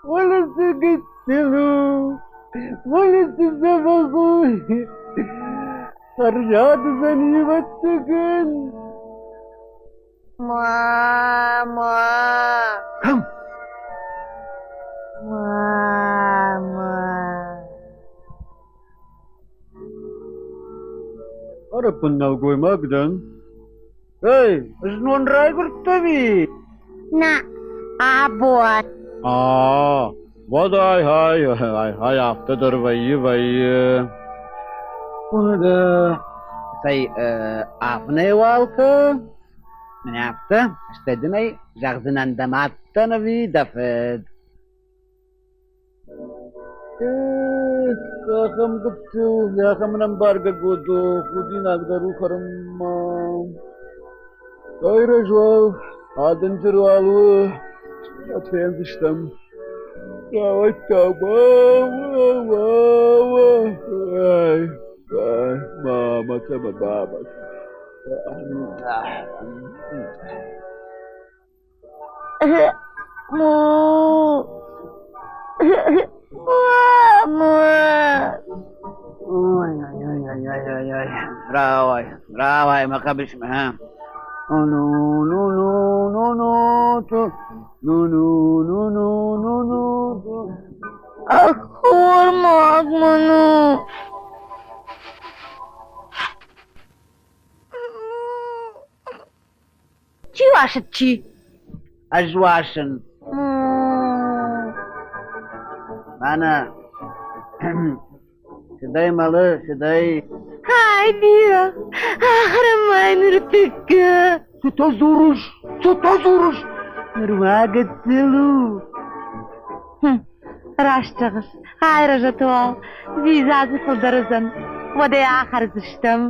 Уӕлӕ гыццыл у, уӕлӕ цы дзӕбӕх у. Хӕрзад уыдзӕни, ӕвӕццӕгӕн. Мама! Кӕм? Мама! Ӕрӕппын нӕлгоймаг дӕн. Эй, знон райгуырдтӕ ви? Нӕ, абон. А, уӕд ай-хай, ай-хай, афтӕ дӕр вӕййы, вӕййы. Уӕдӕ, цӕй, афынӕй уал кӕ, мӕнӕ афтӕ, стӕй дын ӕй зӕгъдзынӕн дӕ мадтӕн ӕви дӕ фыд. Ахӕм гыццыл, ахӕм ӕнӕмбаргӕ годо, худинаг дӕр у хӕрынмӕ. Айрӕз уал, адынджыр уал у, уӕд фендзыстӕм. Мама, мама. Мама! Ой-ой-ой-ой-ой-ой. Рауай, рауай, мӕ хъӕбысмӕ, ха. Ну, ну, ну, ну, ну, ту. Ну, ну, ну, ну, ну, ну, ту. Ӕххормаг мын у. Чи уасыд, чи? Ӕз уасын. Мӕнӕ сыдӕй мӕлы, сыдӕй. Ай, бирӕ, ахӕрӕм-ма ныртӕккӕ. Цытӕ дзурыс? Цытӕ дзурыс? Нырма гыццыл у. Раст зӕгъыс, айрӕзӕт уал, дзидза дзы фылдӕр уыдзӕн, уӕд ӕй ахӕрдзыстӕм.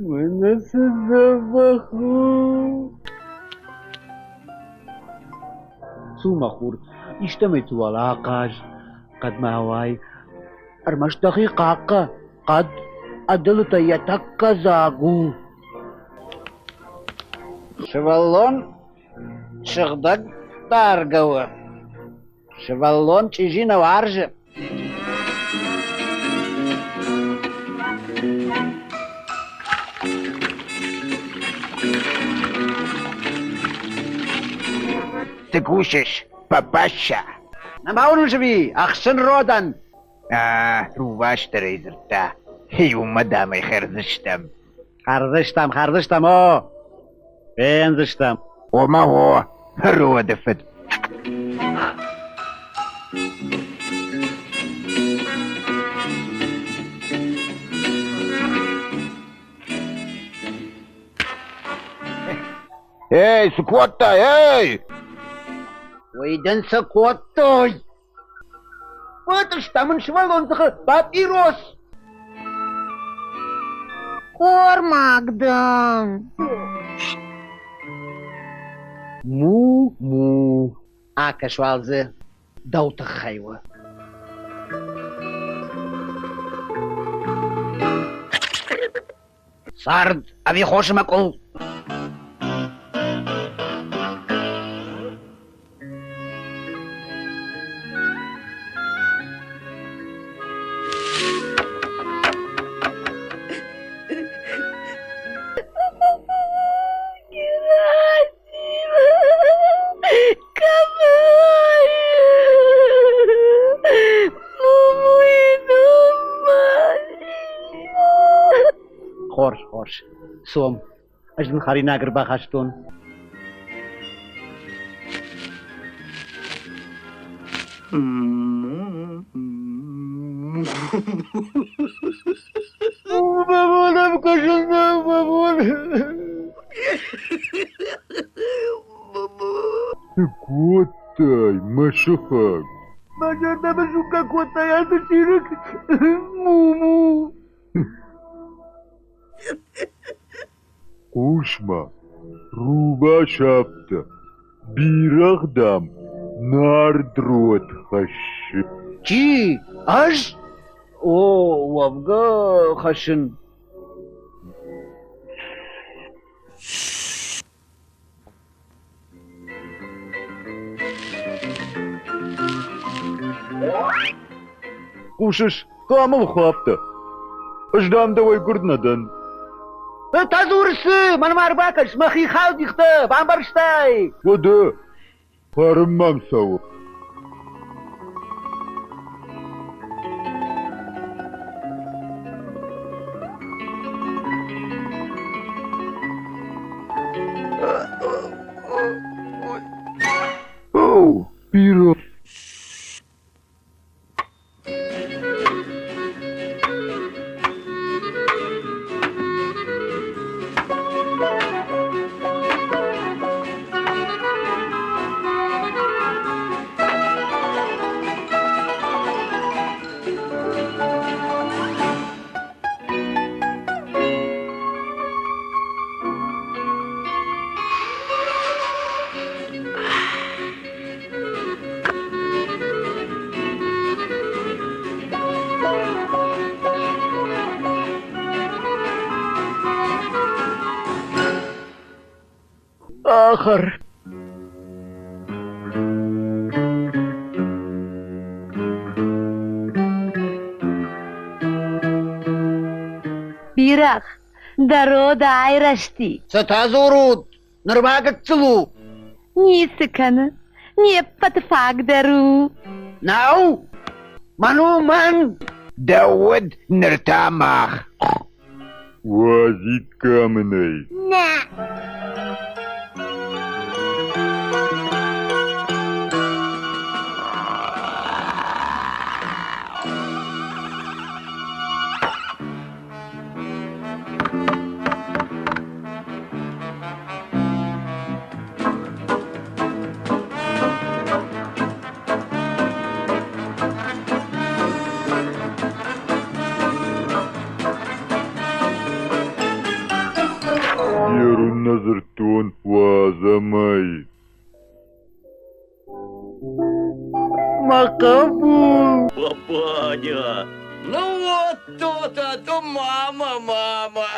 Мӕнӕ цы дзӕбӕх у! Цу, мӕ хур, истӕмӕйты уал ахъаз, хъӕдмӕ ауай. Ӕрмӕст дӕхи хъахъхъӕ, хъӕд ӕдылытӕ йӕ тӕккӕ дзаг у. Сывӕллон сыгъдӕг даргӕ у. Сывӕллон чъизи нӕ уарзы. Ты кусыс, папаша? Нӕма уыныс ӕви ӕхсын родӕн? Рувасдӕрӕй дзырдта, иумӕ дам ӕй хӕрдзыстӕм. Хӕрдзыстӕм, хӕрдзыстӕм, о! Фендзыстӕм. Ома о, роды фыд. Эй, цы кодтай, эй! Уый дын цы кодтой? Фӕтъыста мын сывӕллон дзыхы папирос! Хормаг дӕн. Му-му. Акӕс уал дзы, дӕу тыххӕй у. Цард ӕви хосы мӕкъуыл? Герасим! Кому? Цом, ӕз дын хӕринаг ӕрбахастон. Цы кодтай, мӕ сыхаг? Мӕ зӕрдӕмӕ сука кодтай ацы чиныг? Му-му. Хъус-ма, рувас афтӕ, бирӕгъ, дам, нард род хӕссы. Чи? Ӕз? О, уӕвгӕ хӕссын. Хъусыс, хъамыл хуы афтӕ. Ӕз, дам, дӕуӕй гуырд нӕ дӕн. Та дзурыс, мӕнмӕ ӕрбакӕс, мӕхи халдихтӕ, бамбӕрстай? Уӕдӕ, хӕрын мӕм цӕуы. Оу, бирӕ. Ахӕр. Бирӕгъ, дӕ род айрӕзти. Цытӕ дзурут? Нырма гыццыл у. Ницы кӕны. Не ппӕты фаг дӕр у. Нӕу! Мӕн у, мӕн! Дӕ уд ныр та мах. Уадзиккам ын ӕй. Нӕ! Ерун нӕ дзырдтон, уадзӕм ӕй. Мӕ хъӕбул! Папаня! Ну вот то-то, а то мама, мама.